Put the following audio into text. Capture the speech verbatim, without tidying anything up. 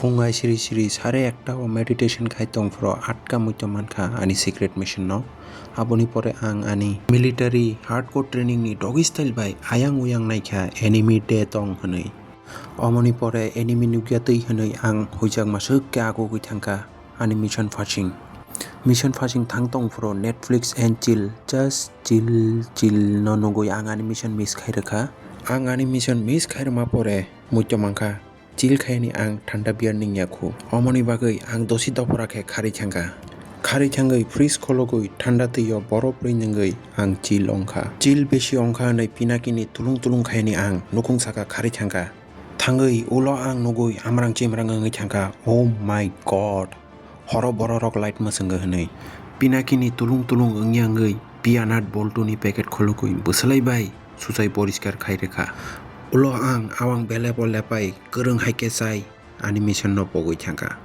Phung ai siri siri sare ekta o meditation khai tong phro atka muitom mankha ani secret mission no. Aboni pore ang ani military hardcore training ni doggy style bai ayang uyang naikha enemy de tong hwnwi. Omoni pore enemy nukya twi hwnwi ang huijak masuk khe agugwi thangkha ani mission phasing. Mission phasing thang tong phro Netflix and chill, just chill chill no nugwi ang ani mission miss khai rwkha. Ang ani mission miss khai rwma pore muitom mankha. Chill khaini ang thanda beer ningya khu. Omoni bagwi ang dosi dophora khe kharwi thangkha. Kharwi thangwi fridge khologwi thanda twi o borop rwi nungwi ang chill ongkha. Chill besi ongkha hwnwi Pinakini tulung tulung khaini ang nukhung saka kharwi thangkha. Thangwi ulo ang nugwi amrang chimrang wngwi thangkha. Oh my God! Horo bororok light mwswngo hwnwi. Pinakini tulung tulung wngya wngwi Pianat boltuni packet khologwi bwswlai bai suchai poriskar khai rwkha. Ulo ang awang belebo lepai kwrwng hai khe chai ani mission no pogwi thangkha.